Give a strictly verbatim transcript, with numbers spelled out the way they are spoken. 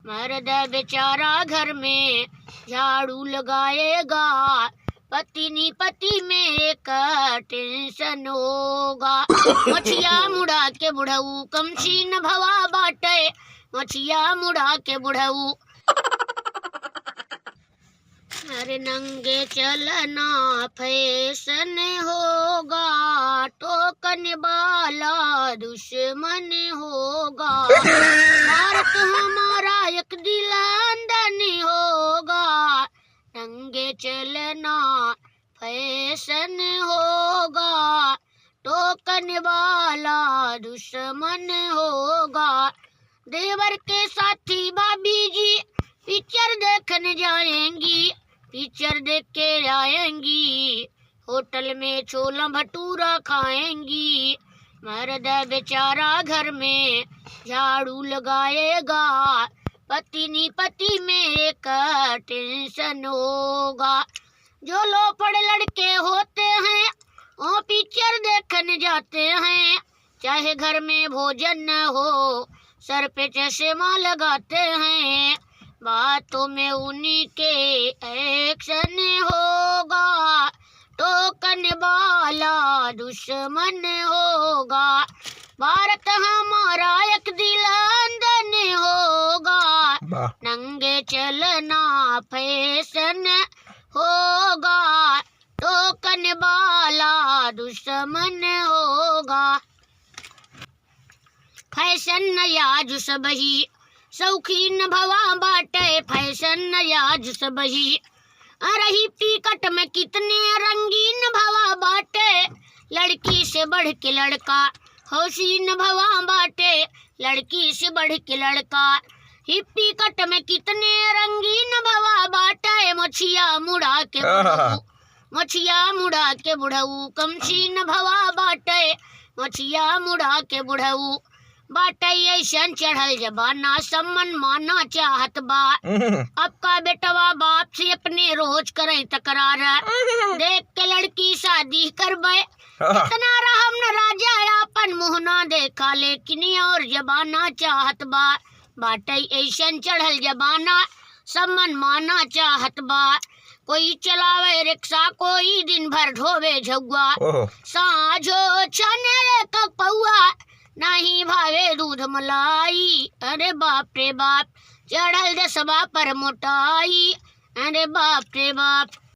मर्द बेचारा घर में झाड़ू लगाएगा, पत्नी पति में एक tension होगा। मोछिया मुड़ा के बुढ़ऊ कमसीन भवा बाटे, मोछिया मुड़ा के बुढ़ऊ। अरे नंगे चलना fashion होगा, टोकने वाला दुश्मन होगा। भारत हमारा एक दिल अंदन होगा, नंगे चलना fashion होगा, टोकने वाला दुश्मन होगा। देवर के साथी भाभी जी picture देखने जाएंगी, picture देख के आएंगी, होटल में छोला भटूरा खाएंगी। मर्द बेचारा घर में झाड़ू लगाएगा, पत्नी पति में एक tension होगा। जो लोफड़ लड़के होते हैं, वो picture देखने जाते हैं, चाहे घर में भोजन न हो, सर पे चश्मा लगाते हैं। बातों में उन्हीं के action होगा, टोकने वाला दुश्मन होगा। भारत हमारा एक दिल अंदन होगा, वाह। नंगे चलना fashion होगा, टोकने वाला दुश्मन होगा। Fashion नया जो सबही शौकीन भवा बाटे, fashion नया जो सबही। अरे हिप्पी कट में कितने रंगीन भवा बाटे, लड़की से बढ़ के लड़का हौसीन भवा बाटे, लड़की से बढ़ के लड़का। हिप्पी कट में कितने रंगीन भवा बाटे, मोछिया मुड़ा के आहा। बुढ़ऊ, मोछिया मुड़ा के बुढ़ऊ कमसीन भवा बाटे, मोछिया मुड़ा के बुढ़ऊ। बाटे ऐसन चढ़ल जमाना, सब मन माना चाहत बा। हम्म। अब का बेटवा बाप से अपने रोज करे तकरार। हम्म। देख के लड़की शादी करबे, हाँ। इतना रहम न राजा, आपन मुँह ना देखा, लेकिन और जमाना चाहत बा। बाटे ऐसन चढ़ल जमाना, सब मन माना चाहत बा। कोई चलावे रिक्शा, कोई दिन भर ढोवे झउआ। ओहो। साँझो छने रे कपौआ, नाही भावे दूध मलाई। अरे बाप रे बाप, चढ़ल देसवा पर मोटाई। अरे बाप रे बाप।